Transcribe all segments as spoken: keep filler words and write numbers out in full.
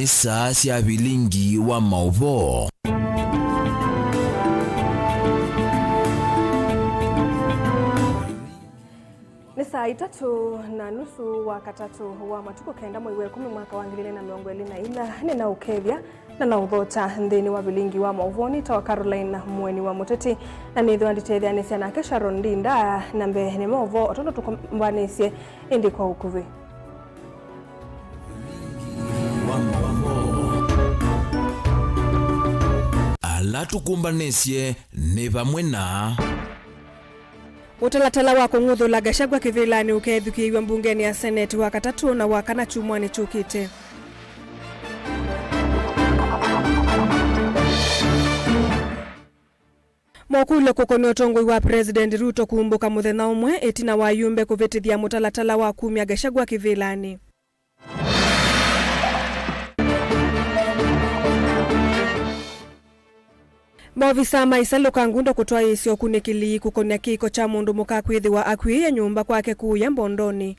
Nĩ saa sya vilingi wa maũvoo. Nĩ saa itatũ na nusu wa katatũ wa matukũ kenda mwei wa ĩkũmi mwaka wa ngili ilĩ na mĩongo ĩlĩ na inya. Nĩ na ũkethya na na ũthokya nthĩnĩ wa vilingi wa maũvoo nĩ ta wa Caroline Mũeni wa Mũteti, na nĩthĩwa nditetheanĩsya nake Sharon Ndinda. Na mbee nĩ maũvoo o tondũ tũkũmbanĩsye, ĩndĩ kwa ũkuvĩ. Ala tũkũmbanĩsye nĩ vamwe na. Ũtalatala wa kũng'uthũla Gachagua kĩvĩlanĩ ũkethukĩĩw'a mbungenĩ ya Senate wa katatũ na wa kana kyumwanĩ kyũkĩte. Mokũlyo kũkonĩa ũtongoi wa President Ruto kumbũka mũthenya ũmwe ĩtina wa ayumbe kũvĩtĩthya mũtalatala wa kumya Gachagua kĩvĩlanĩ. Maovisaa ma ĩsalũ ka Ngundo kũtwaĩĩsya ũkunĩkĩli kũkonĩa kĩko kya mũndũ mũka kwĩthĩwa akuĩĩa nyũmba kwake kũũya Mbondonĩ.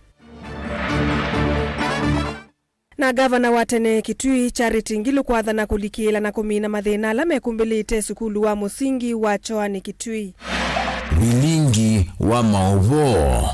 Na ngavana wa tene Kitui, Charity Ngilu, kwathana kũlikĩĩla na kũmina mathĩna ala mekumbĩlĩte sukulu wa mũsingi wa Choani Kitui. Vilingi wa maũvoo.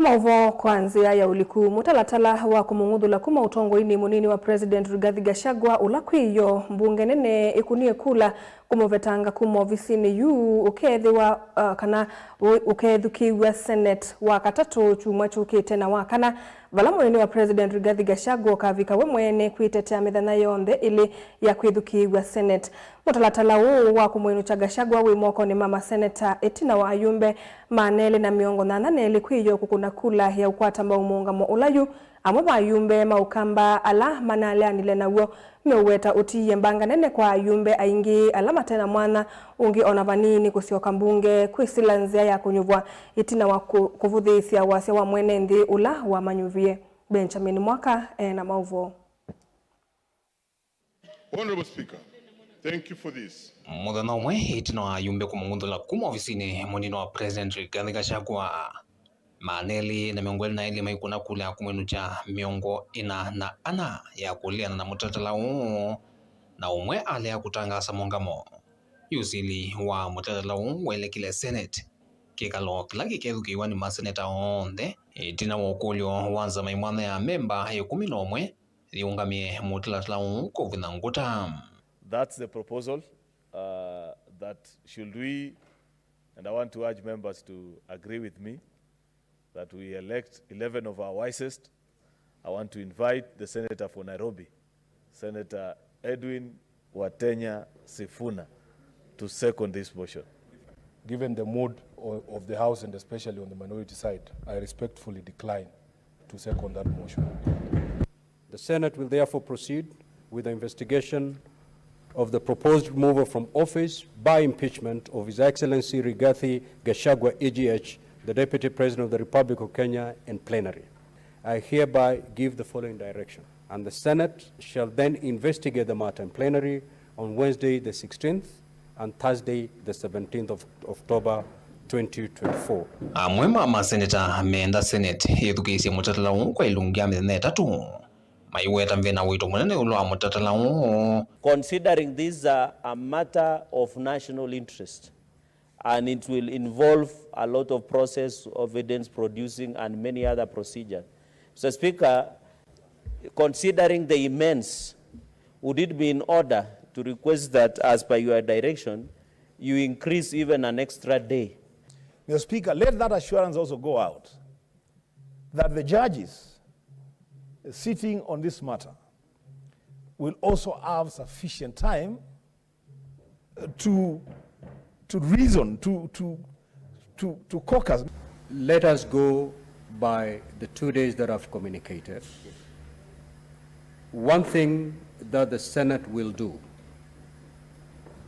Maũvoo kwa nzĩa ya ũliku. Mũtalatala wa kũmũng'uthũla kuma ũtongoinĩ mũnini wa President Rigathi Gachagua, ũla kwĩyo mbunge nene ĩkũnie kula kũmũvetanga kuma ovisinĩ yu ũkethĩwa, uh, kana ũ-, ũkethukĩĩw'a Senate wa katatũ kyumwa kyũkĩte na wa kana, vala mũnini wa President Rigathi Gachagua ũkavika we mwene kwĩtetea mĩthenya yonthe ĩlĩ ya kwĩthukĩĩw'a Senate. Mũtalatala ũũ wa kũmwĩnũkya Gachagua wĩ mokonĩ ma maseneta ĩtina wa ayumbe maana elĩ na mĩongo nyanya na elĩ kwĩyo kũkũna kula ya ũkwata mbau mũũngamo ũla yu amwe ma ayumbe ma Ũkamba ala manaleanile naw'o meũweta ũtiie mbanga nene kwa ayumbe aingĩ ala mate na mwanya ũngĩ o na vanini kũsyoka mbunge kwĩsĩla nzĩa ya kũnyuvwa ĩtina wa kũ-, kũvũthĩĩsya wasya wa mwene nthĩ ũla wamanyuvie. Benjamin Mwaka e na maũvoo. Honorable Speaker, thank you for this. Mũthenya ũmwe ĩtina wa ayumbe kũmũng'uthũla kuma ovisinĩ mũnini wa President Rigathi Gachagua, maana elĩ na mĩongo ĩlĩ na elĩ maikũna kula ya kũmwĩnũkya mĩongo ĩna na ana ya kũleana na mũtalatala ũũ, na ũmwe alea kũtangaasa mũũngamo. Yu ũsili wa mũtalatala ũũ waelekile Senate, kĩkalo kĩla kĩkethukĩĩwa nĩ maseneta onthe, ĩtina wa ũkũlyo wa nzama ĩmwe ya amemba ĩkũmi na ũmwe yĩũngamĩe mũtalatala ũũ kũvinya ngũta. That's the proposal, uh, that should we, and I want to urge members to agree with me, that we elect eleven of our wisest. I want to invite the senator for Nairobi, Senator Edwin Watenya Sifuna, to second this motion. Given the mood o-, of the House and especially on the minority side, I respectfully decline to second that motion. The Senate will therefore proceed with the investigation of the proposed removal from office by impeachment of His Excellency Rigathi Gachagua, E G H, the Deputy President of the Republic of Kenya, in plenary. I hereby give the following direction, and the Senate shall then investigate the matter in plenary on Wednesday the sixteenth and Thursday the seventeenth of October twenty twenty-four. Amwe ma maseneta meenda Senate ĩthukĩĩsye mũtalatala ũũ kwa ilungu ya mĩthenya ĩtatũ, maiweta mena ũito mũnene ĩũlũ wa mũtalatala ũũ. Considering this, uh, a matter of national interest, and it will involve a lot of process, evidence producing, and many other procedures. Mister Speaker, considering the immense, would it be in order to request that, as per your direction, you increase even an extra day? Mister Speaker, let that assurance also go out that the judges sitting on this matter will also have sufficient time to, to reason, to, to, to, to caucus. Let us go by the two days that I've communicated. One thing that the Senate will do,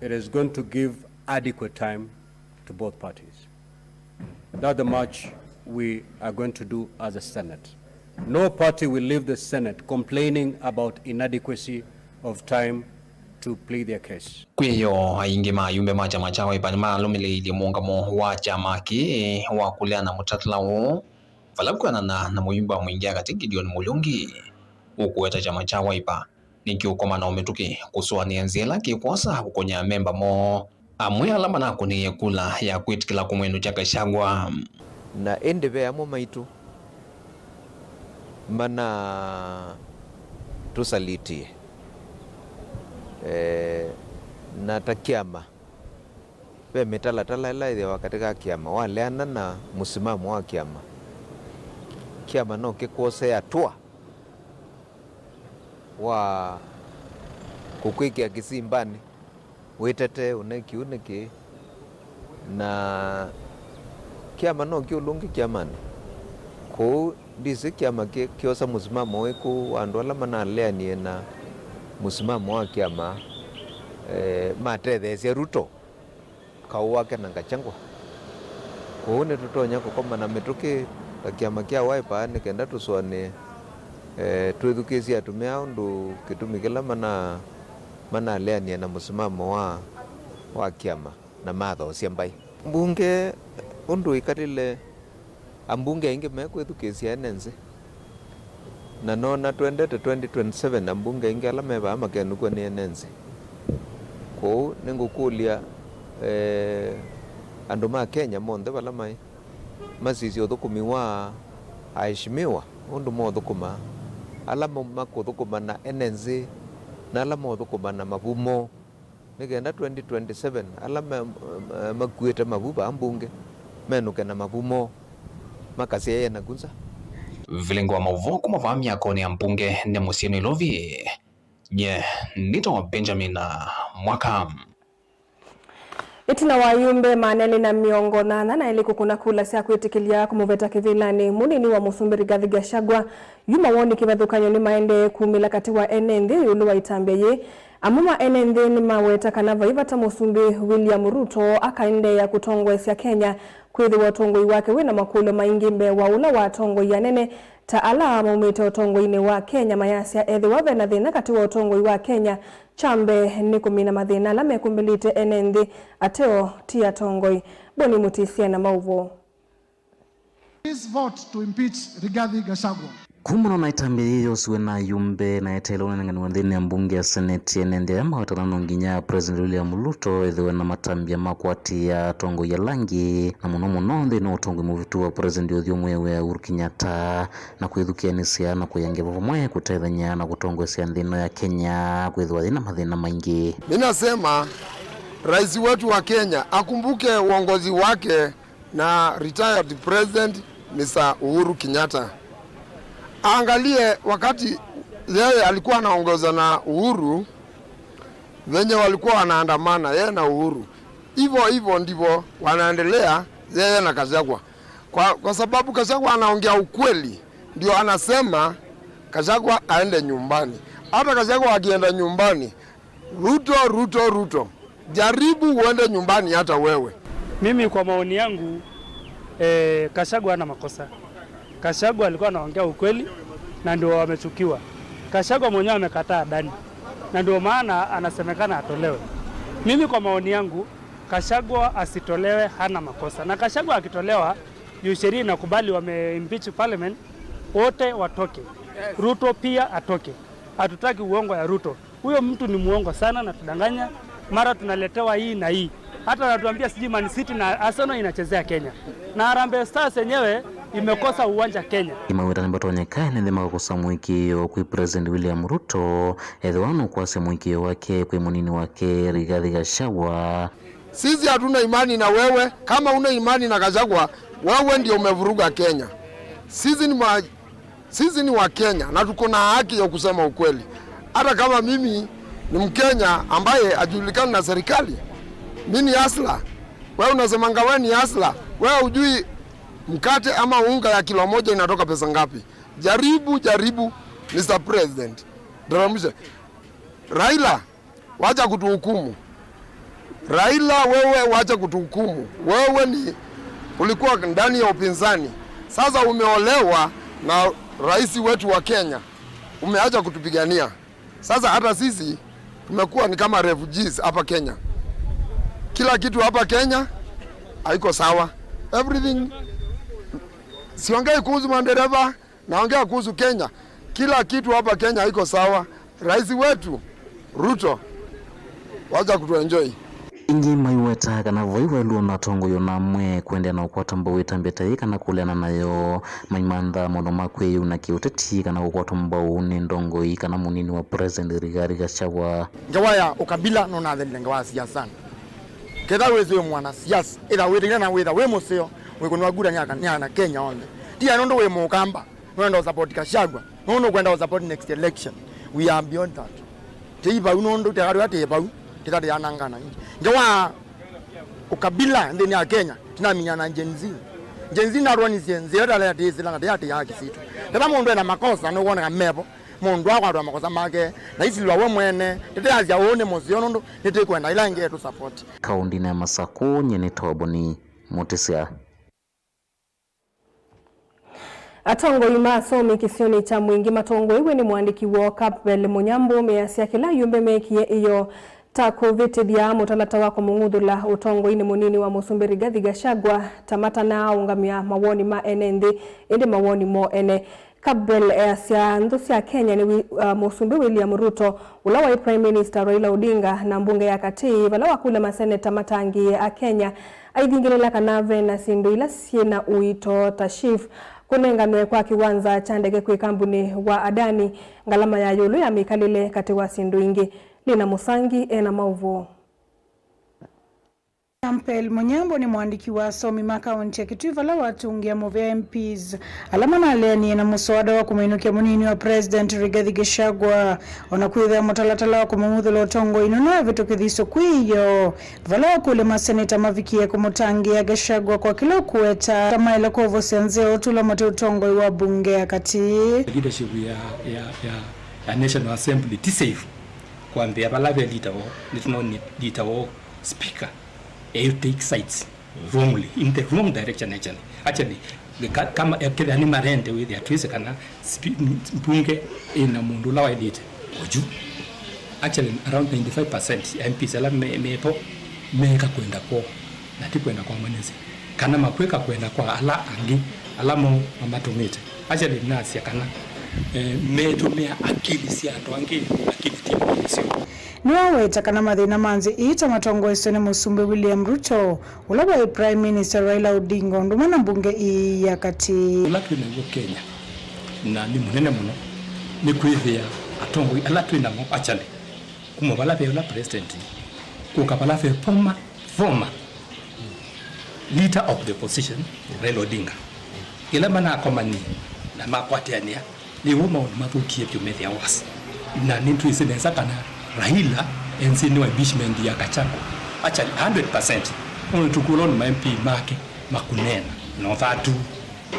it is going to give adequate time to both parties. That's the much we are going to do as a Senate. No party will leave the Senate complaining about inadequacy of time to plead their case. Kwĩyo aingĩ ma ayumbe ma kyama kya Wiper nĩmalũmĩlĩilye mũũngamo wa kyama kĩĩ wa kũleana mũtalatala ũũ, Vala kwĩanana na mũyumba wa mũingĩ wa katĩ Gideon Muriungi, ũkũweta kyama kya Wiper nĩkĩũkomana o mĩtũkĩ kũsũanĩa nzĩa ĩla kĩkwosa kũkũnya amemba moo, amwe ala manakũnĩie kula ya kwĩtĩkĩla kũmwĩnũkya Gachagua. Na ĩndĩ ve amwe maitũ manatũsalitie, eh, na ta kĩama, ve mĩtalatala ĩla ĩthĩawa katĩ ka kĩama, waleana na mũsimamo wa kĩama, kĩama no kĩkwosee atũa wa kũkwĩkĩa kĩsimbanĩ, wĩtetee ũneki ũũ nĩkĩ, na kĩama no kĩũlũnge kĩamanĩ. Kwoou ndisĩ kĩama kĩ-, kĩosa mũsimamo wĩkũ wa andũ ala manaleanie na mũsimamo wa kĩama, eh, matetheesya Ruto kaũ wake na Gachagua. Kwoou nĩtũtonya kũkomana mĩtũkĩ ta kĩama kya Wiper nĩ kenda tũsũanĩe, eh, twĩthukĩĩsye atumĩa ũndũ kĩtumi kĩla mana-, manaleanie na mũsimamo wa, wa kĩama na mathoosya mbaĩ. Mbunge ũndũ ĩkalile, ambunge aingĩ mekwĩthukĩĩsya ene nthĩ. Na noona twendete twenty twenty-seven ambunge aingĩ ala me vaa makenũkw'a nĩ ene nthĩ. Kwoou nĩngũkũlya, eh, andũ ma Kenya monthe vala maĩ, masisye ũthũkũmi wa aheshimiwa, ũndũ mothũkũma, ala mo-, makũthũkũma na ene nthĩ, na ala mothũkũma na mavumo. Nĩ kenda twenty twenty-seven ala me-, eh, makuĩte mavu vaa mbunge menũke na mavumo makasyaĩe naku nza. Vilingi wa maũvoo kuma vaa myakonĩ ya mbunge nĩ mũsyĩ Nairobi, nye nĩtawa Benjamin Mwaka. Ĩtina wa ayumbe maana elĩ na mĩongo nana na elĩ kũkũna kula sya kwĩtĩkĩlya kũmũveta kĩvĩlanĩ mũnini wa mũsumbĩ Rigathi Gachagua, yu mawoni kĩvathũkany'o nĩmaendee kumĩla katĩ wa ene nthĩ ĩũlũ wa ĩtambya yĩĩ. Amwe ma ene nthĩ nĩmaweta kana vai vata Mũsumbĩ William Ruto akaendeea kũtongoesya Kenya, kwĩthĩwa ũtongoi wake wĩ na makũlyo maingĩ mbee wa ũla wa atongoi anene ta ala maumĩte ũtongoinĩ wa Kenya, mayasya ethĩwa ve na thĩna katĩ wa ũtongoi wa Kenya, kya mbee nĩ kũmina mathĩna ala mekũmbĩlĩte ene nthĩ, ateo ti atongoi. Boni Mũtisi ena maũvoo. Please vote to impeach Rigathi Gachagua. Kumana na ĩtambya yĩĩ yosiwe na ayumbe na yeteelwe ũnenganĩwa nthĩnĩ ya mbunge ya Senate, ene nthĩ aya mawetana no nginya President William Ruto ethĩwe na matambya ma kũatĩĩa atongoi ala angĩ, na mũno mũno nthĩnĩ wa ũtongoi mũvĩtu wa President ũthyũmũĩwe Uhuru Kenyatta, na kwĩthukĩanĩsya na kũya ngewa vamwe kũtethany'a na kũtongoesya nthĩ ĩno ya Kenya kwĩthĩwa yĩna mathĩna maingĩ. Mimi nasema rais wetu wa Kenya akumbuke uongozi wake na retired President Mister Uhuru Kenyatta. Aangalie wakati yeye alikuwa anaongoza na Uhuru, venye walikuwa wanaandamana yeye na Uhuru, hivyo hivyo ndivyo wanaendelea yeye na Gachagua. Kwa, kwa sababu Gachagua anaongea ukweli, ndio anasema Gachagua aende nyumbani. Hata Gachagua akienda nyumbani, Ruto, Ruto, Ruto. Jaribu uende nyumbani hata wewe. Mimi kwa maoni yangu, eh, Gachagua hana makosa. Gachagua alikuwa anaongea ukweli na ndio wamechukiwa. Gachagua mwenyewe amekataa ndani na ndio maana anasemekana atolewe. Mimi kwa maoni yangu, Gachagua asitolewe, hana makosa. Na Gachagua akitolewa, juu sheria inakubali wame impeach parliament, wote watoke. Ruto pia atoke. Hatutaki uongo ya Ruto. Huyo mtu ni muongo sana, anatudanganya. Mara tunaletewa hii na hii. Hata anatuambia sijui Man City na Arsenal inachezea Kenya. Na Harambee Stars yenyewe imekosa uwanja Kenya. Imaweta nĩmatonyeka ene nthĩ makakosa mũĩkĩĩo kwĩ President William Ruto, ethĩwa nũkwasya mũĩkĩĩo wake kwĩ mũnini wake Rigathi Gachagua. Sisi hatuna imani na wewe. Kama una imani na Gachagua, wewe ndio umevuruga Kenya. Sisi ni ma-, sisi ni wa Kenya na tuko na haki ya kusema ukweli. Hata kama mimi ni Mkenya ambaye hajulikani na serikali, mimi ni hustler. Wewe unasemanga wewe ni hustler. Wewe hujui mkate ama unga ya kilo moja inatoka pesa ngapi? Jaribu, jaribu, Mister President. Teremsha. Raila, wacha kutuhukumu. Raila, wewe wacha kutuhukumu. Wewe ni ulikuwa ndani ya upinzani. Sasa umeolewa na rais wetu wa Kenya. Umeacha kutupigania. Sasa hata sisi tumekuwa ni kama refugees hapa Kenya. Kila kitu hapa Kenya haiko sawa. Everything Siongei kuhusu madereva, naongea kuhusu Kenya. Kila kitu hapa Kenya haiko sawa. Rais wetu Ruto, wacha kutuenjoy. Ĩngĩ maiweta kana vai vaĩlu ona atongoi ona amwe kũendeea na ũkwata mbau ĩtambya ta ĩĩ kana kũleana nayo, maimantha maũndũ ma kwĩyĩuna kĩũteti kana kũkwatwa mbau nĩ ndongoi kana mũnini wa President Rigathi Gachagua. Ngewa ya ũkabila nũnathelile ngewa ya siasa sana. Ketha wĩsĩ wĩ mwana siasa, ĩtha wĩtĩkĩle na wĩtha wĩ mũseo, wĩkũnĩwa kura nĩ aka-, nĩ ana Kenya onthe. Ti ya nũndũ wĩ mũkamba, nũenda ũsupport Gachagua, nũndũ ũkwenda ũsupport next election. We are beyond that. Tĩi vau nũndũ tĩkarwĩa tĩ vau, tĩtatĩanangana ingi. Ngewa ũkabila nthĩnĩ ya Kenya, tinaminya na Gen Z. Gen Z natwonisye nzĩa ĩtalea tĩĩsĩla na tĩatĩaa kĩsitũ. Tata mũndũ ena makosa nũkwoneka mevo, mũndũ akwatwa makosa make, na isilwa we mwene, tĩteasya ũũ nĩ mũseo nũndũ nĩtĩkwenda ĩla ĩngĩ ĩtũ support. Kaũndĩnĩ ya Masakũ, nyie nĩ Toboni Mũtĩsya. Atongoi ma asomi kĩsionĩ kya Mwingĩ matongoew'e nĩ mũandĩki woo Kapbel Mũnyambũ measya kĩla ayumbe meekie ĩyoo ta kũvĩtĩthya mũtalata wa kũmũng'uthũla ũtongoinĩ mũnini wa Mũsumbĩ Rigathi Gachagua ta matanaaũngamya mawoni ma ene nthĩ, ĩndĩ mawoni moo ene. Kapbel easya nthũ sya Kenya nĩ wi-, uh, Mũsumbĩ William Ruto, ũla waĩ Prime Minister Raila Odinga, na mbunge ya katĩ, vala wakũlya maseneta matangĩĩe Akenya aithingĩlĩla kana ve na syĩndũ ila syĩ na ũito ta SHIF, kũnenganwe kwa kĩwanza kya ndeke kwĩ kambuni wa Adani, ngalama ya ĩũlũ ya mĩkalĩle, katĩ wa syĩndũ ingĩ. Lina Mũsangi e na maũvoo. Campbell Mũnyambũ nĩ mũandĩki wa asomi ma kaũntĩ ya Kitui vala watũngĩa mũvea M Ps ala manaaleanie na mũswada wa kũmũinũkya mũnini wa President Rigathi Gachagua, o na kwĩthĩa mũtalatala wa kũmũng'uthũla ũtongoinĩ nũnavĩtũkĩthisye kwĩ ĩyoo, vala wakũlya maseneta mavikie kũmũtangĩĩa Gachagua kwa kĩla ũkũweta ta maĩle kũvosya nzĩa ũtũla mũtĩ ũtongoi wa mbunge ya katĩ. Leadership ya, ya, ya, ya National Assembly ti safe. Kwambĩa vala ve leader woo, nĩtũnoni leader woo, speaker, eh, take sides wrongly, in the wrong direction actually. Actually, the ka-, kama, eh, kethĩa nĩ marende wĩthĩa twĩsĩ kana spi-, mbunge ĩna mũndũ ũla waĩlĩte oyu. Actually, around ninety-five percent ya M Ps ala me, mepo, meeka kwenda kwoo, na ti kwenda kwa mwenenzi. Kana makwĩka kwenda kwa ala angĩ, ala mo mamatũmĩte. Actually, nasya kana, eh, metũmĩa akili sya andũ angĩ, lakini ti akili syoo. Nĩwaweta kana mathĩna ma nzĩ ii ta matongoeswe nĩ Mũsumbĩ William Ruto, ũla waĩ Prime Minister Raila Odinga, ũndũ ũmwe na mbunge ii ya katĩ. Ũla twĩ naw'o Kenya, na nĩ mũnene mũno, nĩ kwĩthĩa atongoi ala twĩ namo actually, kuma vala ve ũla president, kũka vala ve former, former leader of the opposition, Raila Odinga, ĩla manakomanie na makwatĩanĩa, nĩw'o maũndũ mathũkie vyũ methĩa worse. Na nĩtwĩsĩ nesa kana Raila e nzĩnĩ wa impeachment ya Gachagua. Actually, hundred percent, nũndũ tũkũlwa nĩ ma M P make makũneena na ũthatu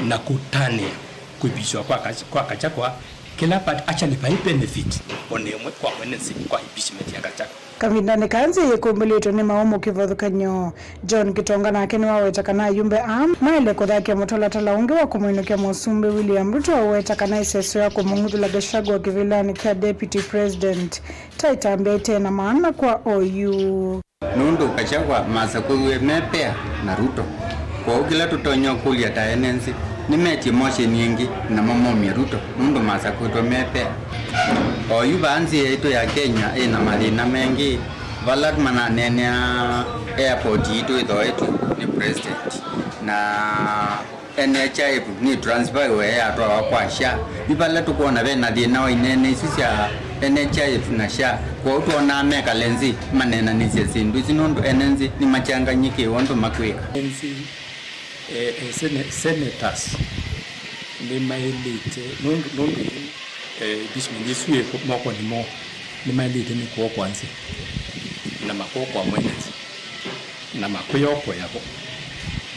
na kũtanĩa kwĩmbishwa kwa Gach-, kwa Gachagua, kĩla part actually vai benefit o na ĩmwe kwa mwene nzĩ kwa impeachment ya Gachagua. Kavindanĩ kaa nzĩa yĩkumbũlĩtwe nĩ maũũ kĩvathũkany'o, John Kitonga nake nĩwaweta kana ayumbe aa maĩle kũthakĩa mũtalatala ũngĩ wa kũmũinũkya Mũsumbĩ William Ruto, aweta kana ĩseso ya kũmũng'uthũla Gachagua kĩvĩlanĩ kya Deputy President ta ĩtambya ĩte na maana kwa oyu. Nũndũ Gachagua masakũiwe me pair na Ruto. Kwoou kĩla tũtonya ũkũlya ta ene nzĩ, nĩmetye motion ĩngĩ namo momye Ruto, nũndũ masakũĩtwe me pair. Oyu vaa nzĩa yitũ ya Kenya ĩna mathĩna mengĩ, vala mananeenea airport yitũ ĩthoetwe nĩ president, na N H I F nĩ transferiwe yatwawa kwa SHA. Nĩ vala tũkwona ve na thĩna wa ineene isu sya N H I F na SHA. Kwoou twonaa mekale nzĩ maneenanĩsye syĩndũ isu, nũndũ ene nzĩ nĩmakyanganyĩkĩwe ũndũ makwĩka. Nzĩ, eh, eh, sene-, senators nĩmaĩlĩte, nũndũ, nũndũ, eh, impeachment ĩsu yĩ mokonĩ moo, nĩmaĩlĩte nĩ kũokwa nzĩ na makũokwa mwene nzĩ. Na makwĩyokoya vo.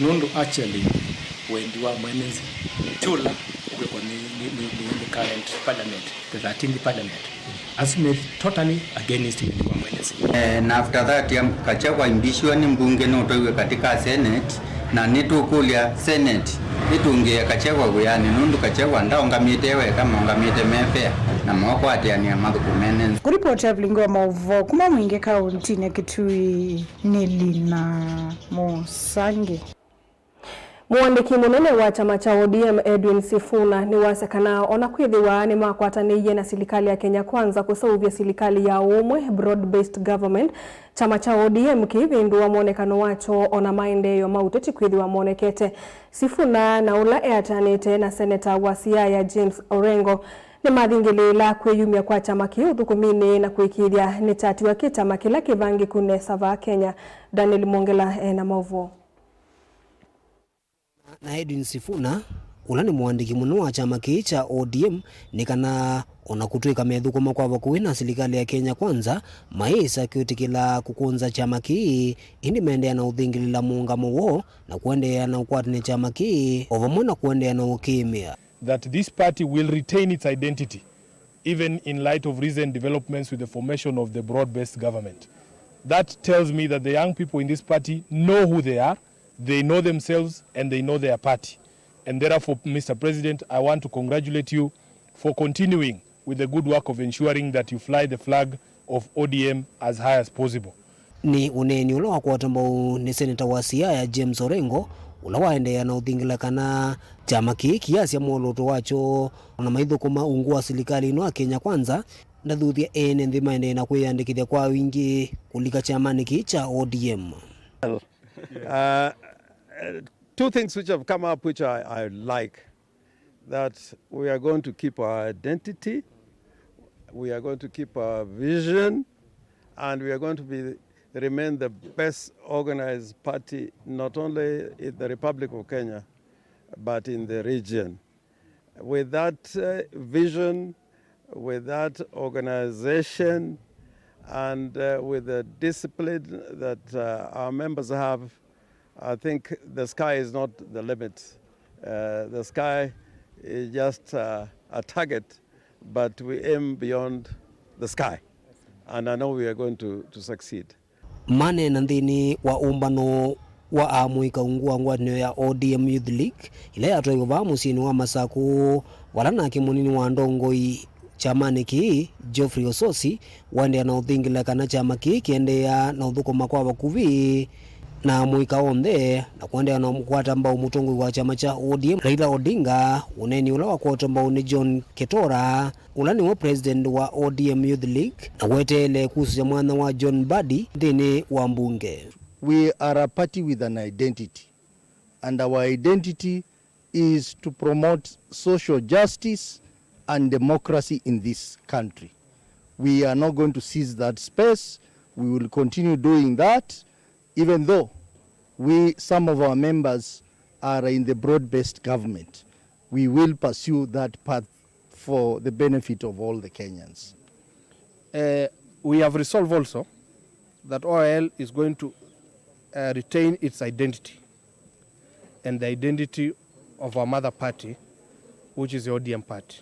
Nũndũ actually wendi wa mwene nzĩ ti ũla ũkwĩkwa nĩ, nĩ, nĩ, nĩ, nĩ current parliament, the thirteenth parliament. Asu me totally against wendi wa mwene nzĩ. Eh, na after that, am-, Gachagua aimbishwa nĩ mbunge nũtwaiwe katika Senate, na nĩtũkũlya Senate ĩtũngĩe Gachagua wĩanĩ, nũndũ Gachagua ndaũngamĩte weka, maũngamĩte me fair, na maũkwatĩanĩa mathũkũme ene nzĩ. Kũripoti ya vilingi wa maũvoo kuma Mwingĩ kaũntinĩ ya Kitui. Nĩ Lina Mũsangi. Mũandĩki mũnene wa kyama kya O D M, Edwin Sifuna, nĩwasya kana o na kwĩthĩwa nĩmakwatanĩie na silikalĩ ya Kenya Kwanza kũseũvya silikalĩ ya ũmwe, broad-based government, kyama kya O D M kĩivĩndũa mwonekano wakyo o na maendeeo ma ũteti kwĩthĩwa monekete. Sifuna, na ũla eatanĩte na seneta wa Siaya James Orengo, nĩmathingĩlĩĩla kwĩyumya kwa kyama kĩĩ ũthũkũminĩ na kũĩkĩĩthya nĩkyatiwa kĩ kyama kĩla kĩvangĩku nesa vaa Kenya. Daniel Mwongela e na maũvoo. Na Edwin Sifuna, ũla nĩ mũandĩki mũnene wa kyama kĩĩ kya O D M, nĩ kana o na kũtw'ĩka methũkũma kwa vakuvĩ na silikalĩ ya Kenya Kwanza, mayĩsa kwĩtĩkĩla kũkũnza kyama kĩĩ, ĩndĩ maendeea na ũthingĩlĩla mũũngamo woo na kũendeea na ũkwatanĩa kyama kĩĩ, o vamwe na kũendeea na ũkĩĩmĩa. That this party will retain its identity, even in light of recent developments with the formation of the broad-based government. That tells me that the young people in this party know who they are, they know themselves, and they know their party. And therefore, Mister President, I want to congratulate you for continuing with the good work of ensuring that you fly the flag of O D M as high as possible. Nĩ ũneeni ũla wakwata mbau nĩ seneta wa Siaya James Orengo, ũla waendeea na ũthingĩla kana kyama kĩĩ kĩasya mwolooto wakyo na maithũkũma ungu wa silikalĩ ĩno ya Kenya Kwanza, ndathuthya ene nthĩ maendee na kwĩyandĩkĩthya kwa wingĩ kũlika kyamanĩ kĩĩ kya O D M. Uh, two things which have come up which I, I like, that we are going to keep our identity, we are going to keep our vision, and we are going to be, remain the best organized party, not only in the Republic of Kenya, but in the region. With that, uh, vision, with that organization, and, uh, with the discipline that, uh, our members have, I think the sky is not the limit. Uh, the sky is just, uh, a target, but we aim beyond the sky. And I know we are going to, to succeed. Maneena nthĩnĩ wa ũmbano wa amũika ungu wa ngwatanĩo ya O D M Youth League, ĩla yatwaiwe vaa mũsyĩnĩ wa Masakũ, vala nake mũnini wa ndongoi kyamanĩ kĩĩ, Geoffrey Ososi, waendeea na ũthingĩla kana kyama kĩĩ kĩendeea na ũthũkũma kwa vakuvĩ na amũika onthe, na kũendeea na kũkwata mbau mũtongoi wa kyama kya O D M, Raila Odinga, ũneeni ũla wakwatwa mbau nĩ John Ketora, ũla nĩwe president wa O D M Youth League, na weteele kusũsya mwanya wa John Mbadi nthĩnĩ wa mbunge. We are a party with an identity, and our identity is to promote social justice and democracy in this country. We are not going to seize that space. We will continue doing that, even though we, some of our members are in the broad-based government. We will pursue that path for the benefit of all the Kenyans. Uh, we have resolved also that O I L is going to, uh, retain its identity and the identity of our mother party, which is the O D M party.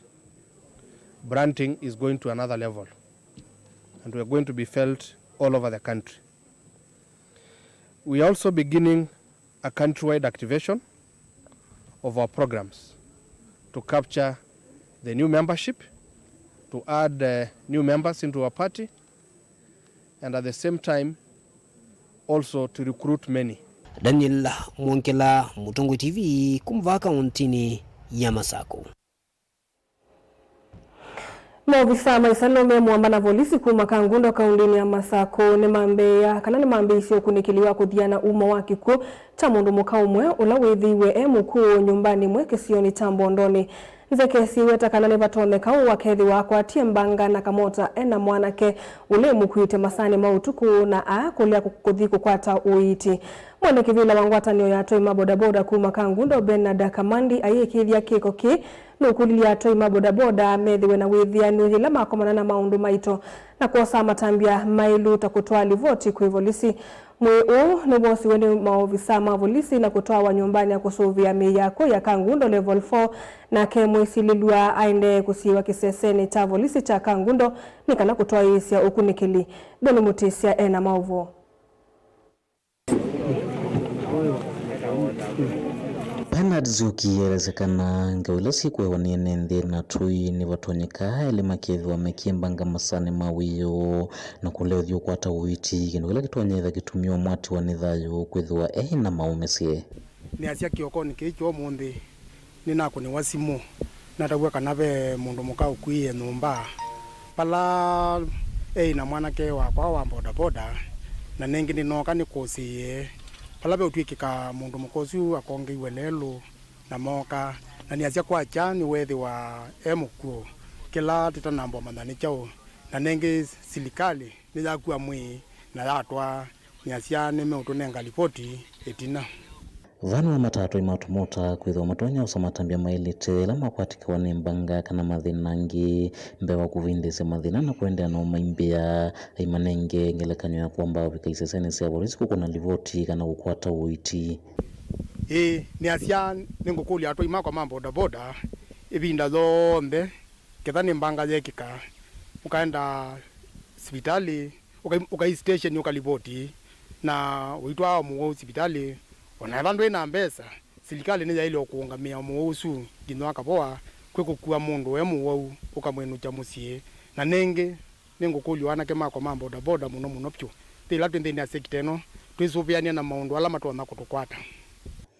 Branding is going to another level, and we are going to be felt all over the country. We are also beginning a countrywide activation of our programs to capture the new membership, to add, uh, new members into our party, and at the same time also to recruit many. Daniel Mwongela, Mũtongoi T V, kuma vaa kaũntĩnĩ ya Masakũ. Maovisaa ma ĩsalo me mũamba na volisi kuma Kangundo kaũntĩnĩ ya Masakũ nĩmambĩĩa kana nĩmambĩĩisye ũkunĩkĩli wa kũthiana umo wa kĩkw'ũ kya mũndũ mũka ũmwe ũla wĩthĩiwe e mũkw'ũ nyũmbanĩ ĩmwe kĩsionĩ kya Mbondonĩ. Nzeke syĩweta kana nĩvatonyeka ũũ akethĩwa akwatie mbanga na kamota e na mwanake ũla ĩmũkuĩte masaanĩ ma ũtukũ na aa kũlea kũ-, kũthi kũkwata ũiiti. Mwene kĩvĩla wa ngwatanĩo ya atwai ma bodaboda kuma Kangundo, Bernard Kamandi, ayĩkĩĩthya kĩko kĩĩ nũkũlilye atwai ma bodaboda methĩwe na wĩthĩanu yĩla makomana na maũndũ maito na kwosaa matambya maĩlu ta kũtwaa livoti kwĩ volisi. Mwĩĩ ũũ nĩwosiwe nĩ maovisaa ma volisi na kũtwawa nyũmbanĩ ya kũsũvĩa mĩĩ ya akw'ũ ya Kangundo Level four, nake mwĩsilĩlw'a aendee kũsiĩĩwa kĩsesenĩ kya volisi kya Kangundo nĩ kana kũtwaĩĩsya ũkunĩkĩli. Boni Mũtĩsya e na maũvoo. Bernard Nzioki eelesya kana ngewa ila syĩkũewa nĩ ene nthĩ na atũi nĩvatonyeka elĩ makethĩwa mekĩmbanga masaanĩ ma wĩoo na kũlea ũthi ũkwata ũiiti, kĩndũ kĩla kĩtonya ĩtha kĩtumie ũmwatiwa nĩ thayũ kwĩthĩwa e na maũmĩsye. Nĩasya kĩokonĩ kĩĩ kya ũmũnthĩ, nĩnakũnĩwa simũ, nataw'a kana ve mũndũ mũka ũkuĩe nyũmba. Vala eĩ na mwanake wakwa wa bodaboda, na nĩngĩ nĩnooka nĩkũsĩĩe. Vala ve ũtw'ĩkĩka mũndũ mũka ũsu akongeiwe lelũ, na mooka, na nĩasya kwakya nĩweethĩwa e mũkw'ũ, kĩla tũtanamba ũmanya nĩ kyaũ, na nĩngĩ silikalĩ nĩyakua mwĩĩ na yatwaa, nĩasya nĩmeũtũnenga livoti ĩtina. Vaa nĩwamataa atwai ma tũmota kwĩthĩwa matonya ũsa matambya maĩlĩte ĩla makwatĩkawa nĩ mbanga kana mathĩna angĩ mbee wa kũvindĩĩsya mathĩna na kũendeea na ũmaimbĩa. Aimanenge ngelekany'o ya kũamba ũvika isesenĩ sya volisi kũkũna livoti kana kũkwata ũiiti. Ĩĩ, nĩasya nĩngũkũlya atwai makwa ma bodaboda ĩvinda yonthe, ketha nĩ mbanga yekĩka, ũkaenda sivitalĩ, ũkai, ũkai station ũkalivoti, na ũitwaa mũwau sivitalĩ, ona ethwa ndwĩ na mbesa, silikalĩ nĩyaĩle o kũũngamĩa mũwau ũsu nginya akavoa, kwĩ kũkua mũndũ e mũwau ũkamwĩnũkya mũsyĩ. Na nĩngĩ, nĩngũkũlya anake makwa ma bodaboda mũno mũno vyũ, twĩ ĩla twĩ nthĩnĩ ya sekita ĩno, twĩsũvĩanĩa na maũndũ ala matonya kũtũkwata.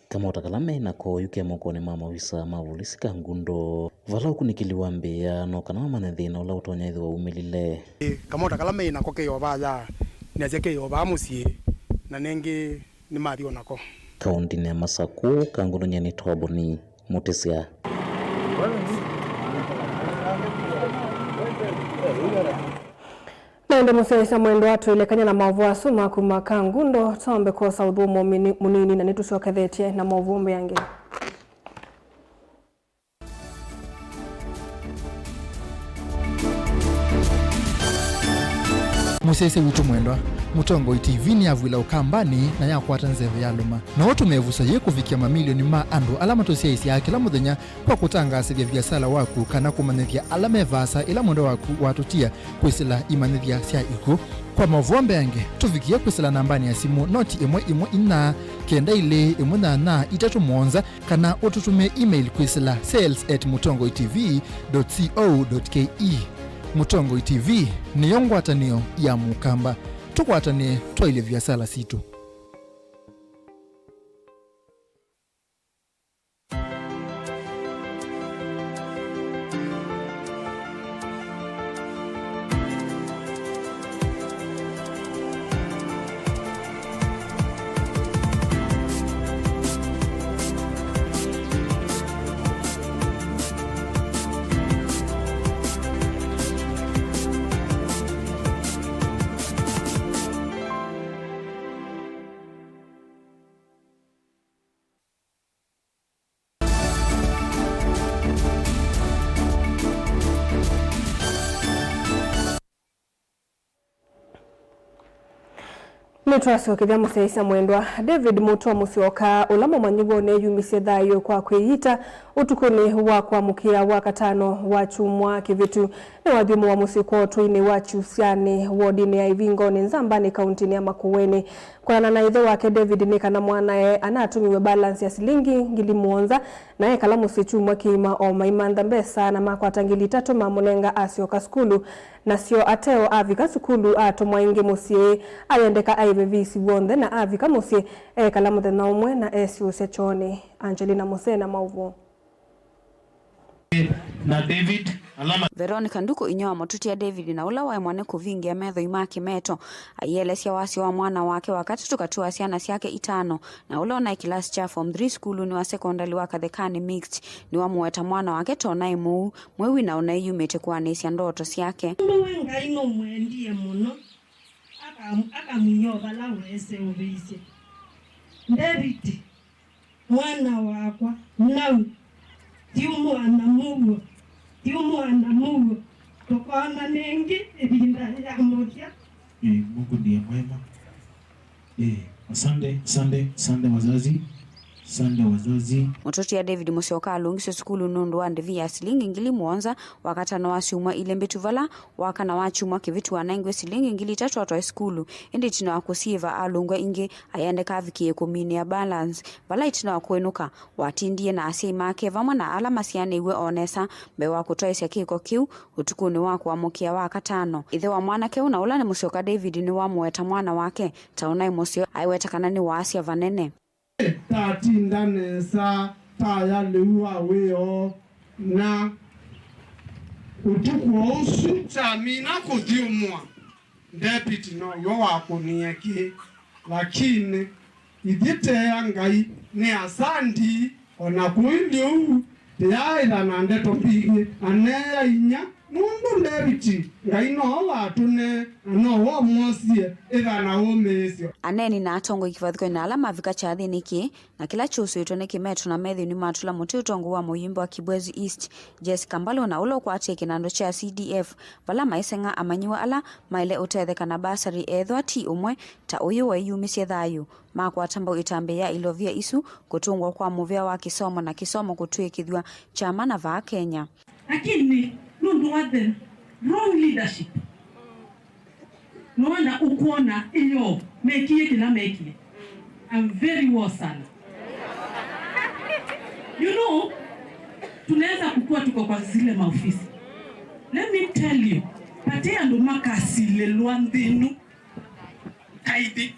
Kamota kala me nako oyu ke mokonĩ ma mavisa ma volisi Kangundo, vala ũkunĩkĩli wambĩĩa no kana mamanye thĩna ũla ũtonya ĩthĩwa umĩlile. Ĩ, kamota kala me nako ke o vaya, nĩasya ke o vaa mũsyĩ, na nĩngĩ nĩmathi o nako. Kaũntĩnĩ ya Masakũ, Kangundo nyie nĩtawa Boni Mũtĩsya. Na ĩndĩ mũsyaĩĩsya mwendwa, twĩlekany'a na maũvoo asu ma kuma Kangundo, twambe kwosa ũthũmũo mini-, mũnini, na nĩtũsyokethetye na maũvoo mbeange. Mũsyaĩĩsya witũ mwendwa, Mũtongoi T V nĩyavw'ĩla Ũkambanĩ na yakwata nzeve ya lũma. No ũtũme ĩvuso yĩĩ kũvikĩa mamilioni ma andũ ala matũsyaĩĩsyaa kĩla mũthenya kwa kũtangaasĩthya viasala waku kana kũmanyĩthya ala me vaasa ĩla mwendwa waku watũtia kwĩsĩla imanyĩthya sya ikw'ũ. Kwa maũvoo mbeange, tũvikĩe kwĩsĩla nambanĩ ya simũ noti ĩmwe ĩmwe inya kenda ilĩ ĩmwe nyanya itatũ mũonza, kana ũtũtũmĩe email kwĩsĩla sales at mũtongoi T V dot co dot K E. Mũtongoi T V nĩyo ngwatanĩo ya Mũkamba. Tũkwatanĩe twaĩlye viasala sitũ. Nĩtwasyokethya mũsyaĩĩsya mwendwa. David Mũtwa Mũsyoka, ũla mũmanyĩw'a ũneeyumisye thayũ kwa kwĩyita ũtukũnĩ wa kwamũkĩa wa katano wa kyumwa kĩvĩtu, nĩwathyũmũwa mũsyĩ kwoo Tũinĩ wa Kyusyanĩ, wodinĩ ya Ivingoni Nzambanĩ, kaũntĩnĩ ya Makueni. Kwĩanana na ĩthe wake David, nĩ kana mwanae anatũmĩw'e balance ya silingi ngili mũonza, na ekala mũsyĩ kyumwa kĩima o maimantha mbesa, na makwata ngili itatũ mamũnenga asyoka sukulu. Nasyo ateo avika sukulu, atũmwa ĩngĩ mũsyĩ, ayendeka aĩve visi w'onthe, na avika mũsyĩ, ekala mũthenya ũmwe na esiũsya kyoonĩ. Angelina Mũsee na maũvoo. Na David, alama. Veronica Nduku, inyia wa mũtũtia David, na ũla waemwa nĩ kũvingĩa methoi ma kĩmeto, aielesya wasyo wa mwana wake wa katatũ katĩ wa syana syake itano, na ũla ũnaĩ kĩlasi kya form three sukulunĩ wa sekondalĩ wa Kathekani Mixed, nĩwamũweta mwana wake ta ũnaĩ mũu, mwĩwi, na ũnaĩ yumĩte kũanĩsya ndoto syake. Nũndũ we Ngai nũmwendie mũno, aka-, akamwia o vala weseũvĩisye. David, mwana wakwa, nau, thiũmũana mũuo, thiũmũana mũuo, tũkoonana ĩngĩ ĩvinda ya mũthya. Ĩ, Mungu ndiye mwema. Eh, asante, asante, asante wazazi. Asante wazazi. Mũtũtia David Mũsyoka alũngiswe sukulu nũndũ wa ndĩvi ya silingi ngili mũonza wakatano wa syumwa ilĩ mbĩtu, vala wakana wa kyumwa kĩvĩtu wanengiwe silingi ngili itatũ atwae sukulu, ĩndĩ ĩtina wa kũsiĩva alũngw'a ĩngĩ, ayendeka avikĩe kũminĩa balance, vala ĩtina wa kũĩnũka, watindie na asyai make vamwe na ala masyaanĩw'e o nesa mbee wa kũtwaĩsya kĩko kĩu ũtukũnĩ wa kũamũkĩa wa katano. Ĩthe wa mwanake ũũ, na ũla nĩ Mũsyoka David, nĩwamũweta mwana wake ta ũnaĩ mũseo, aiweta kana nĩwaasya vanene. Tatinda nesa, taya lĩu wa wĩoo, na ũtukũ o ũsu kyamina kũthyũmũa, Ndeviti now'o wakũnie kĩĩ. Lakini ithyĩ tea Ngai nĩ asandi, o na kũilyĩ ũu, tĩyaaĩtha na ndeto mbingĩ, na neea inyia, nũndũ Ndeviti Ngai nowe watũnee, na nowe ũmwosie, ĩtha na ũmĩĩsyo. Aneeni na atongoi kĩvathũkany'o na ala mavika kyathĩnĩ kĩĩ, na kĩla kyusũĩtwe nĩ kĩmeto na methĩu nĩmatũla mũtĩ ũtongoi wa mũyĩmbi wa Kibwezi East, Jessica Mbalũ, na ũla ũkwatĩe kĩnandũ kya C D F, vala maiseng'a amanyĩw'a ala maĩle ũtetheka na basarĩ ethĩwa ti ũmwe ta ũyũ waiyumisye thayũ. Makwata mbau ĩtambya ya ilovia isu, kũtũngwa kwa mũvĩa wa kĩsomo na kĩsomo kũtw'ĩkĩthw'a kyama na vaa Kenya. Lakini nũndũ wa the wrong leadership, nona ũkwona ĩyo mekie kĩla mekie. I'm very worried sana. You know, tunaweza kukua tuko kwa zile maofisi. Let me tell you, pate andũ makasilĩlwa nthĩnu kaingĩ.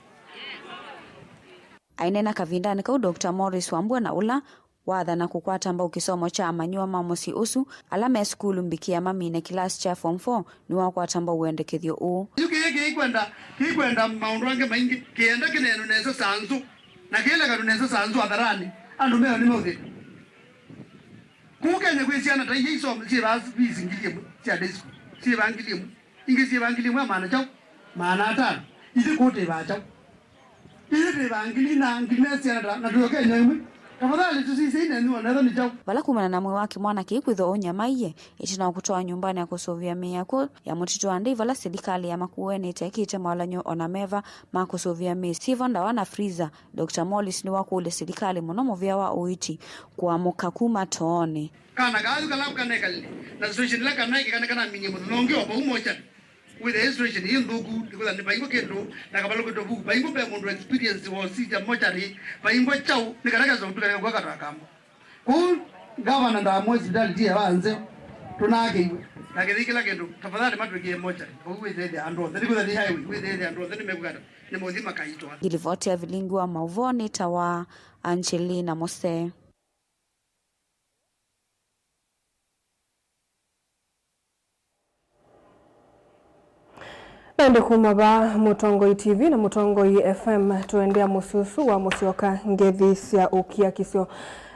Aineena kavindanĩ kau, Doctor Morris Wambua, na ũla wathana kũkwata mbau kĩsomo kya amanyĩw'a ma mũsyĩ ũsu ala me sukulu mbikĩa mamine kĩlasi kya form four, nĩwakwata mbau wendekethyo ũũ. Yu kĩĩ kĩikwenda, kĩikwenda maũndũ angĩ maingĩ, kĩenda kĩneenwe nesa saa nzũ, na kĩlekanwe nesa saa nzũ atharanĩ, andũ meo nĩmeũthĩna. Kũu Kenya kwĩ syana ta iria isomo syĩvaa fees ngili ĩmwe sya day school, syĩvaa ngili ĩmwe, ingĩ syĩvaa ngili ĩmwe ya maana kyaũ, maana atano, ithyĩ kũũ twĩvaa kyaũ? Ithyĩ twĩvaa ngili na ngili na syana ta, na twĩ o Kenya ĩmwe. Tafadhali tũsisye inenyu onetha nĩ kyaũ. Vala kumana na mwĩĩ wa kĩmwana kĩĩ kwĩthwa ũnyamaie, ĩtina wa kũtwawa nyũmbanĩ ya kũsũvĩa mĩĩ ya kw'o ya mũtitũ wa Ndei, vala silikalĩ ya Makueni ĩtekĩte mawalany'o ona meva ma kũsũvĩa mĩĩ syĩvo, ndawa na freezer, Doctor Morris nĩwakũlya silikalĩ, mũno mũvĩa wa ũiiti, kũamũka kuma toonĩ. Kana kaa yu kala kanekalile, na situation ila kanaĩ kĩkane kanaminie mũthenya ũngĩ o vau mochari. Wĩthĩa situation ĩ nthũku, nĩkwĩthwa nĩ vaingwa kĩndũ na kavalũkĩtwe vu, vaingwa ve mũndũ experience wa ũsisya mochari, vaingwa kyaũ, nĩ kana kesa ũtuka kwa katwa kambo. Kũu ngavana ndamwe sivitalĩ ti ewa nzeo, tũnakĩiwe. Na kĩthĩ kĩla kĩndũ, tafadhali matwĩkĩe mochari, vau wĩthĩa andũ onthe, nĩkwĩthwa nĩ highway, wĩthĩa andũ onthe nĩmekũkata, nĩmũthi makaitwa. Ngilivoti ya vilingi wa maũvoo nĩtawa Angelina Mose. Na ĩndĩ kuma vaa Mũtongoi T V na Mũtongoi F M, tũendea mũsyĩ ũsu wa Mũsyoka, ngethi sya ũkiakisyo.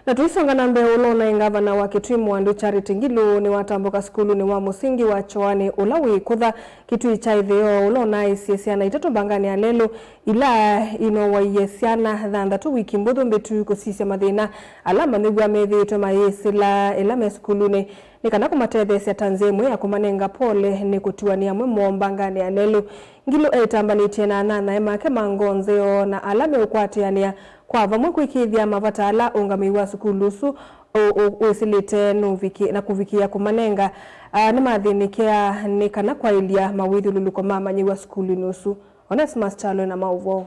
Na tũisonga na mbee, ũla ũnaĩ ngavana wa Kitui Mwandũ Charity Ngilu nĩwatambũka sukulunĩ wa mũsingi wa Choani ũla wĩ Kũtha, Kitui kya Ĩtheo, ũla ũnaaĩsye syana itatũ mbanganĩ ya lelũ ila inowaie syana thanthatũ wiki mbũthũ mbĩtu kũsisya mathĩna ala manyĩw'a methĩĩtwe mayĩsĩla ĩla me sukulunĩ, nĩ kana kũmatetheesya ta nzĩa ĩmwe ya kũmanenga pole nĩ kũtiwa nĩ amwe moo mbanganĩ ya lelũ. Ngilu eĩtambanĩtye na anyanyae make ma ngoo nzeo na ala meũkwatĩanĩa kwa vamwe kwĩkĩĩthya mavata ala ũngamĩi wa sukulu ũsu ũ-, ũ-, wĩsĩlĩte nũviki-, na kũvikĩa kũmanenga, a, nĩmathĩnĩkĩa nĩ kana kwaĩlya mawĩthyũlũlũko ma amanyĩw'a sukulunĩ ũsu. Onesmus Kyalo na maũvoo.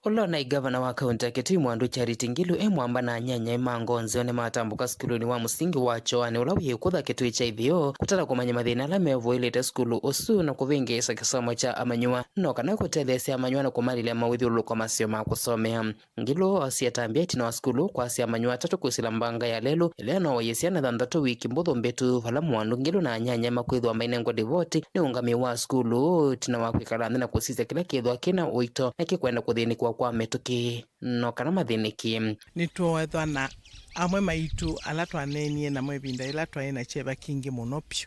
Ũla ũnaĩ ngavana wa kaunti ya Kitui Mwandũ Charity Ngilu e mwamba na anyanyae ma ngoo nzeo nĩmatambũka sukulunĩ wa mũsingi wa Choani ũla wĩ Kũtha, Kitui kya Ĩtheo, kũtala kũmanya mathĩna ala mevoelete sukulu ũsu na kũvĩngĩĩsa kĩsomo kya amanyĩw'a, no kana kũtetheesya amanyĩw'a na kũmalĩlya mawĩthyũlũlũko maseo ma kũsomea. Ngilu oosie ĩtambya ĩtina wa sukulu kwasya amanyĩw'a atatũ kwĩsĩla mbanga ya lelũ ĩla yanowaie syana thanthatũ wiki mbũthũ mbĩtu, vala Mwandũ Ngilu na anyanyae makwĩthwa mainengwa livoti nĩ ũngamĩi wa sukulu ũũ ĩtina wa kwĩkala nthĩ na kũsisya kĩla kĩthwa kĩna ũito na kĩkwenda kũthĩnĩkĩwa kwa mĩtũkĩ, no kana mathĩnĩkĩe. Nĩtwethwa na amwe maitũ ala twaneenie namo ĩvinda yĩla twaĩ na kyeva kingĩ mũno vyũ,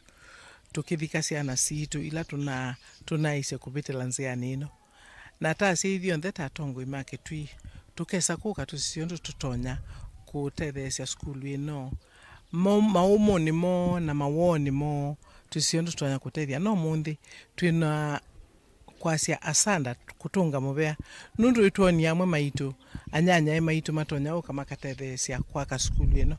tũkĩvika syana sitũ ila tũna-, tũnaaisye kũvĩtĩla nzĩanĩ ĩno. Na ta asyai ithyonthe ta atongoi ma Kitui, tũkesa kũka tũsisye ũndũ tũtonya kũtetheesya sukulu ĩno. Mo-, maũmũnĩ moo na mawoonĩ moo, tũsisye ũndũ tũtonya kũtethya. No ũmũnthĩ, twĩ na kwasya asanda kũtũnga mũvea, nũndũ nĩtwonie amwe maitũ, anyanyae maitũ matonya ũka makatetheesya kwaka sukulu ĩno.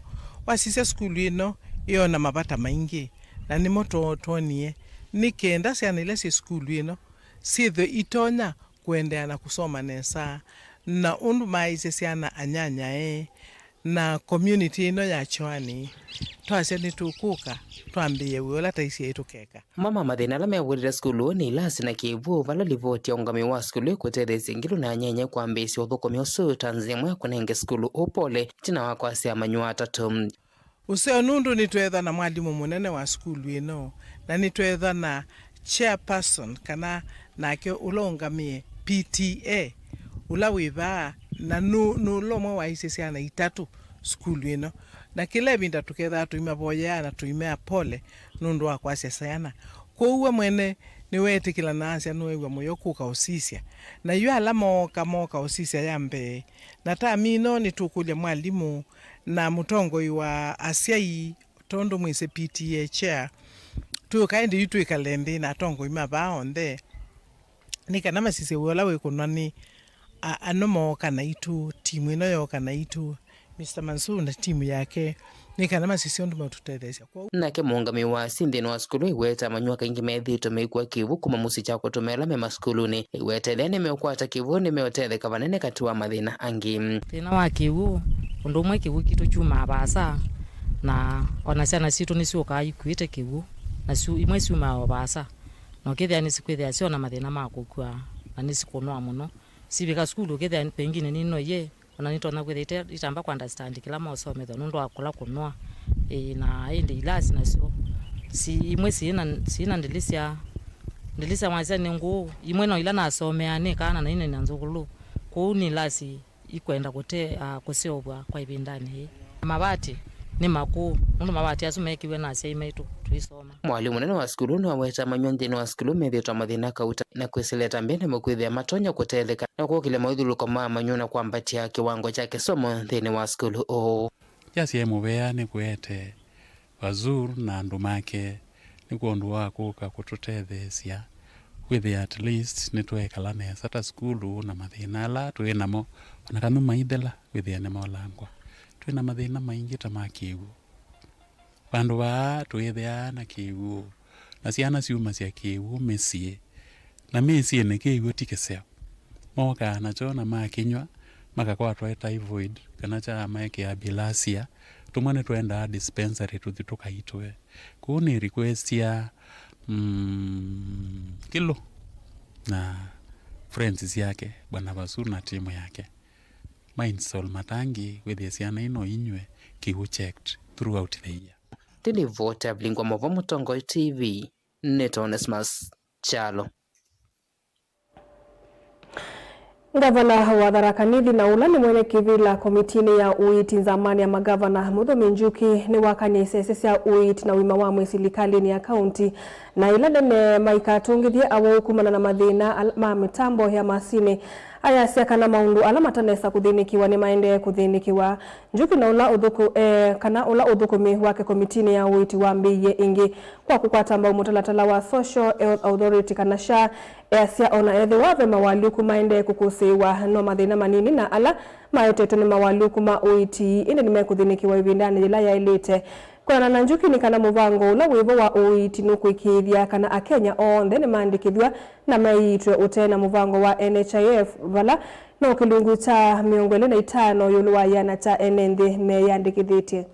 Wasisya sukulu ĩno, ĩona mavata maingĩ, na nĩmo twonie nĩ kenda syana ila syĩ sukulu ĩno syĩthwe itonya kũendeea na kũsoma nesa, na ũndũ maaĩsye syana anyanyae na community ĩno ya Choani twasya nĩtũkũka twambĩĩe wĩa ũla taisye tũkeka. Amwe ma mathĩna ala mew'ĩlile sukulu nĩ ilasi na kĩw'ũ, vala livoti ya ũngamĩi wa sukulu ĩkũtetheesya Ngilu na anyenye kwambĩĩsya ũthũkũmi ũsu ta nzĩa ĩmwe ya kũnenge sukulu ũũ pole, ĩtina wa kwasya amanyũ atatũ. Ũseo nũndũ nĩtweethwa na mwalimũ mũnene wa sukulu ĩno, na nĩtweethwa na chairperson, kana nake ũla ũngamĩe P T A, ũla wĩ vaa, na nũ, nũla ũmwe waisye syana itatũ sukulu ĩno. Na kĩla ĩvinda tũkethaa tũimavoyea na tũimea pole nũndũ wa kwasya syana. Kwoou we mwene nĩweetĩkĩla na asya nũew'a mũyo kũka ũsisya. Na yu ala mooka, mooka ũsisya ya mbee. Na tami ĩno nĩtũkũlya mwalimũ na mũtongoi wa asyai, tondũ mwĩsĩ P T A chair, twĩũka ĩndĩ yu twĩkale nthĩ na atongoi ma vaa onthe, nĩ kana masisye wĩa ũla wĩkũnwa nĩ a-, ano mooka naitũ, timu ĩno yooka naitũ, Mister Mansur na timu yake, nĩ kana masisye ũndũ meũtũtetheesya. Kwoou. Nake mũũngamĩi wa asyai nthĩnĩ wa sukulu aiweta amanyũ kaingĩ methĩĩtwe mekua kĩw'ũ kuma mũsyĩ kya kũtũmĩa ala me masukulunĩ. Aiweta ethĩa nĩmeũkwata kĩw'ũ, nĩmeũtetheka vanene katĩ wa mathĩna angĩ. Thĩna wa kĩw'ũ, ũndũ ũmwe kĩw'ũ kitũ kyumaa vaasa, na ona syana sitũ nĩsyũkaa ikuĩte kĩw'ũ, na syu, imwe syumaa o vaasa, na ũkĩthĩa nĩsikwĩthĩa syona mathĩna ma kũkua, na nĩsikũnoa mũno. Sivika sukulu ũkĩthĩa pengine ninoie, ona nĩtonya kwĩthĩa ite-, itamba kũ understand kĩla mosomethwa nũndũ wa kũla kũnoa. Ĩĩ, na ĩndĩ ilasi nasyo si, imwe syĩna, syĩna ndĩlĩsya, ndĩlĩsya wasya nĩ ngũũ, imwe no ila nasomeaa nĩ kana na ine na nzũkũlũ. Kwoou nĩ ilasi ikwenda kũte, ah, kũseũvw'a kwa ĩvindanĩ yĩĩ. Mavati nĩ makũũ, nũndũ mavati asu meekĩwe na asyai maitũ tũisoma. Mwalimũ mũnene wa sukulu nĩwaweta amanyũ nthĩnĩ wa sukulu methĩĩtwe mathĩna kauta na kwĩsĩlĩla ta mbene kwĩthĩa matonya kũtetheka na kũkĩlya maũthyũlũlũko ma amanyũ na kwambatya kĩwango kya kĩsomo nthĩnĩ wa sukulu ũũ. Kya syaĩ mũvea nĩ kũete Wazur na andũ make nĩ kwondũ wa kũka kũtũtetheesya kwĩthĩa at least nĩtweekala nesa ta sukulu na mathĩna ala twĩ namo, ona kana maithela kwĩthĩa nĩmaolangwa. Twĩ na mathĩna maingĩ ta ma kĩw'ũ. Vandũ vaa tũĩthĩaa na kĩw'ũ, na syana syumasya kĩw'ũ mĩsyĩ, na mĩsyĩnĩ kĩw'ũ ti kĩseo. Mokaa nakyo na makĩnyw'a, makakwatwa nĩ typhoid, kana kyamaekea bilharzia. Tũmwe nĩtwendaa dispensary tũthi tũkaitwe. Kũu nĩ request ya, mm, Kĩlũ na friends syake, Bwana Vasu na timu yake, ma install matangi wĩthĩe syana ino inyw'e kĩw'ũ checked throughout the year. Nĩ livoti ya Vilingwa Mova, Mũtongoi T V, nĩ Onesmus Kyalo. Ngavana wa Tharaka Nithi na ũla nĩ mwene kĩvĩla komitinĩ ya ũiiti nzamanĩ ya magavana, Mũthũmi Njuki, nĩwakany'a isese sya ũiiti na ũima wa mwĩĩ silikalĩnĩ ya kaunti, na ĩla nene maikatũngĩthye awau kumana na mathĩna al-, ma mĩtambo ya masinĩ. Ayasya kana maũndũ ala matanesa kũthĩnĩkĩwa nĩmaendee kũthĩnĩkĩwa. Njuki na ũla ũthũkũ-, eh, kana ũla ũthũkũmi wake komitinĩ ya ũiiti wambĩĩie ĩngĩ kwa kũkwata mbau mũtalatala wa Social Health Authority kana SHA, easya ona ethĩwa ve mawalyũku maendee kũkũsĩĩwa, no mathĩna manini na ala maetetwe nĩ mawalyũku ma ũiiti ĩndĩ nĩmekũthĩnĩkĩwa ĩvindanĩ yĩla yaĩlĩte. Kwonana na Njuki nĩ kana mũvango ũla wĩvo wa ũiiti nũkũĩkĩĩthya kana Akenya onthe nĩmaandĩkĩthw'a na maiitwe ũtee na mũvango wa N H I F, vala no kĩlungu kya mĩongo ĩlĩ na itano ĩũlũ wa ĩana kya ene nthĩ meyĩandĩkĩthĩtye.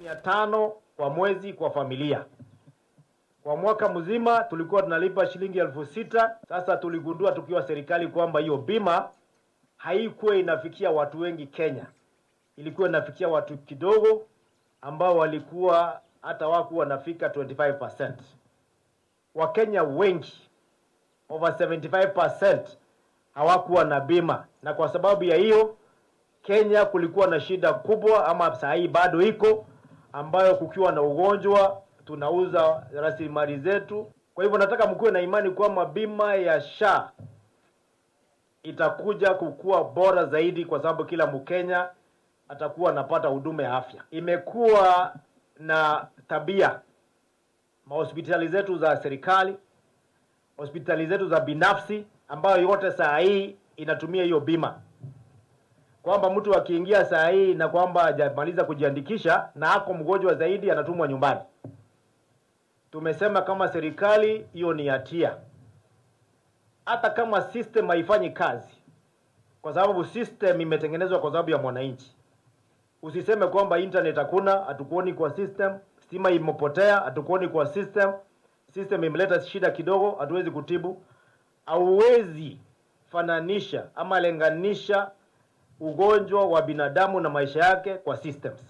Mia tano kwa mwezi kwa familia. Kwa mwaka mzima tulikuwa tunalipa shilingi elfu sita. Sasa tuligundua tukiwa serikali kwamba hiyo bima haikuwa inafikia watu wengi Kenya. Ilikuwa inafikia watu kidogo ambao walikuwa hata hawakuwa wanafika twenty-five percent. Wakenya wengi, over seventy-five percent, hawakuwa na bima, na kwa sababu ya hiyo Kenya kulikuwa na shida kubwa, ama saa hii bado iko, ambayo kukiwa na ugonjwa tunauza rasilimali zetu. Kwa hivyo nataka mkuwe na imani kwamba bima ya SHA itakuja kukua bora zaidi, kwa sababu kila Mkenya atakuwa anapata huduma ya afya. Imekuwa na tabia mahospitali zetu za serikali, hospitali zetu za binafsi, ambayo yote saa hii inatumia hiyo bima, kwamba mtu akiingia saa hii na kwamba hajamaliza kujiandikisha na ako mgonjwa zaidi, anatumwa nyumbani. Tumesema kama serikali, hiyo ni hatia. Hata kama system haifanyi kazi, kwa sababu system imetengenezwa kwa sababu ya mwananchi. Usiseme kwamba internet hakuna, hatukuoni kwa system, stima imepotea, hatukuoni kwa system, system imeleta shida kidogo, hatuwezi kutibu. Hauwezi fananisha ama lenganisha ugonjwa wa binadamu na maisha yake kwa systems.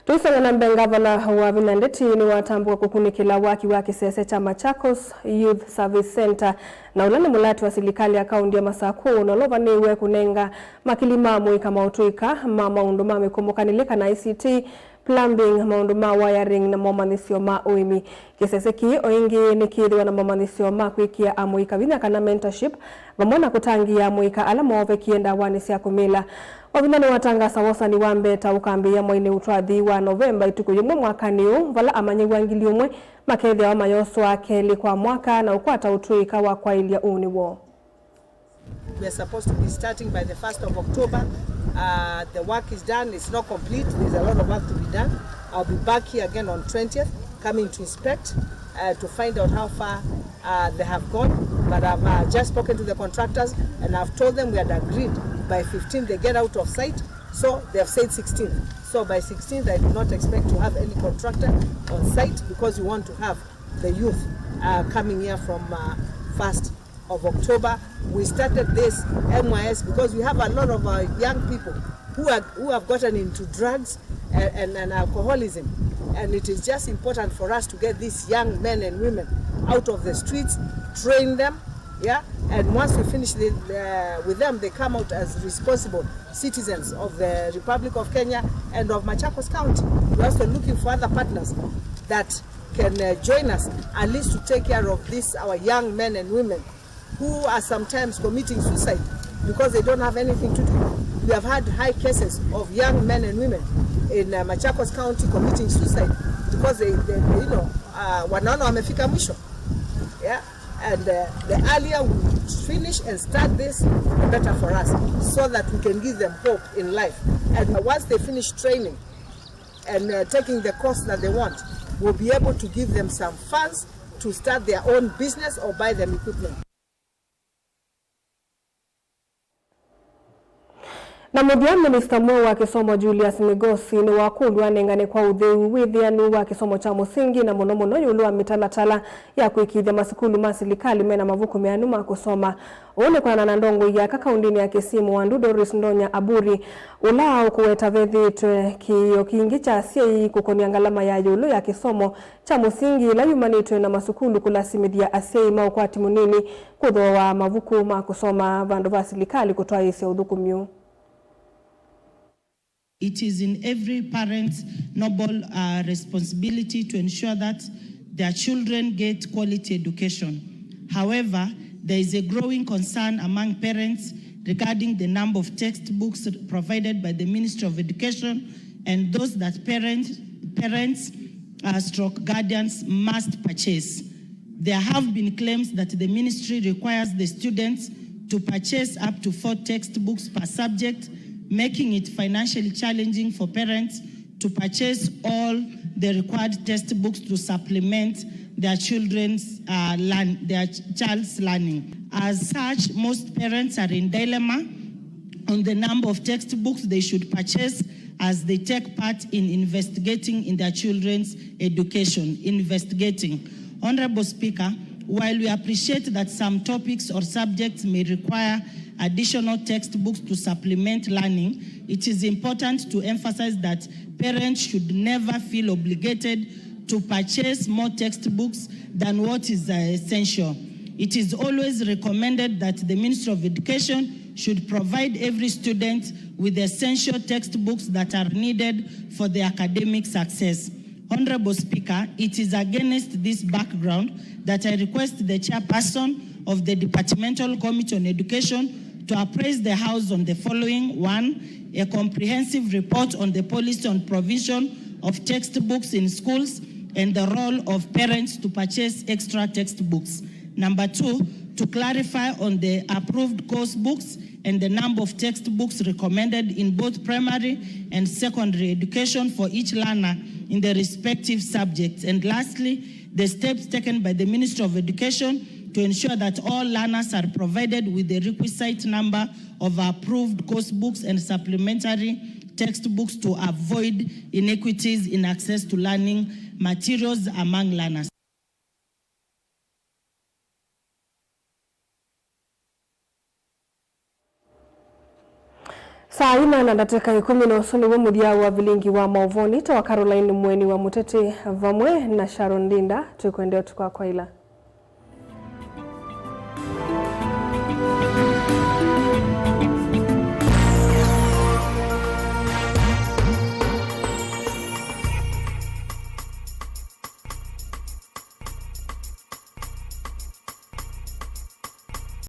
Tũisonga na mbee, ngavana Wavinya Ndeti nĩwatambũka kũkunĩkĩla waki wa kĩsese kya Machakos Youth Service Center, na ũla nĩ mũlati wa silikalĩ ya kaunti ya Masakũ, na ũla ũvanĩĩwe kũnenga makili ma mũika maũtũĩka ma maũndũ ma mĩkũmũkanĩlye kana I C T, plumbing, maũndũ ma wiring, na momanyĩsyo ma ũĩmi. Kĩsese kĩĩ o ĩngĩ nĩkĩĩthĩwa na momanyĩsyo ma kwĩkĩa amũika vinya kana mentorship, vamwe na kũtangĩĩa amũika ala moovekie ndawanĩ sya kũmila. Wavinya nĩwatangasa wosani wa mbeta ũkambĩĩa mweinĩ ũtwathi wa Novemba, ĩtukũ yĩmwe mwakanĩ ũũ, vala amanyĩw'a ngili ũmwe makethĩawa mayoswa kelĩ kwa mwaka na ũkwata ũtũĩka wa kwaĩlya ũnĩ woo. We are supposed to be starting by the first of October. Uh, the work is done, it's not complete, there's a lot of work to be done. I'll be back here again on twentieth, coming to inspect, uh, to find out how far uh, they have gone. But I've uh, just spoken to the contractors and I've told them we had agreed by fifteen they get out of site. So they have said sixteen. So by sixteenth, I do not expect to have any contractor on site because we want to have the youth uh, coming here from uh, first of October. We started this M Y S because we have a lot of our young people who are, who have gotten into drugs and, and, and alcoholism. And it is just important for us to get these young men and women out of the streets, train them, yeah? And once we finish the, the, with them, they come out as responsible citizens of the Republic of Kenya and of Machakos County. We're also looking for other partners that can uh, join us, at least to take care of these, our young men and women who are sometimes committing suicide because they don't have anything to do. We have had high cases of young men and women in uh, Machakos County committing suicide because they, they, they you know, uh, wanaona wamefika mwisho. Yeah? And uh, the earlier we finish and start this, the better for us, so that we can give them hope in life. And once they finish training and uh, taking the course that they want, we'll be able to give them some funds to start their own business or buy them equipment. Na mũthya, minista mweũ wa kĩsomo Julius Migosi nĩwakũlw'a anengane kwa ũtheu wĩthĩanu wa kĩsomo kya mũsingi, na mũno mũno ĩũlũ wa mĩtalatala ya kwĩkĩĩthya masukulu ma silikalĩ mena mavuku meanu ma kũsoma. Ũũ nĩ kũnana na ndongoi ya aka kaũndĩnĩ ya Kisii Mwandu, Doris Ndonya Aburi, ũla ũkũweta vethĩĩtwe kĩĩo kingĩ kya asyai kũkony'a ngalama ya ĩũlũ ya kĩsomo kya mũsingi ĩla yumanĩtw'e na masukulu kũlasimĩthya asyai ma ũkwati mũnini kũthooa mavuku ma kũsoma vandũ va silikalĩ kũtwaĩĩsya ũthũkũmi ũũ. It is in every parent's noble uh, responsibility to ensure that their children get quality education. However, there is a growing concern among parents regarding the number of textbooks provided by the Ministry of Education and those that parents, parents uh, stroke guardians must purchase. There have been claims that the ministry requires the students to purchase up to four textbooks per subject, making it financially challenging for parents to purchase all the required textbooks to supplement their children's uh, learn, their ch- child's learning. As such, most parents are in dilemma on the number of textbooks they should purchase as they take part in investigating in their children's education. Investigating. Honorable Speaker, while we appreciate that some topics or subjects may require additional textbooks to supplement learning, it is important to emphasize that parents should never feel obligated to purchase more textbooks than what is uh, essential. It is always recommended that the Ministry of Education should provide every student with the essential textbooks that are needed for their academic success. Honorable Speaker, it is against this background that I request the chairperson of the Departmental Committee on Education to apprise the House on the following. One, a comprehensive report on the policy on provision of textbooks in schools and the role of parents to purchase extra textbooks. Number two, to clarify on the approved course books and the number of textbooks recommended in both primary and secondary education for each learner in the respective subjects. And lastly, the steps taken by the Ministry of Education to ensure that all learners are provided with the requisite number of approved course books and supplementary textbooks to avoid inequities in access to learning materials among learners. Saa ina na ndatĩka ĩkũmi, na ũsu nĩw'o mũthya wa vilingi wa maũvoonĩ. Ta wa Caroline Mweni wa Mũteti vamwe na Sharon Ndinda, twĩkwendea ũtukũ wa kwaĩla.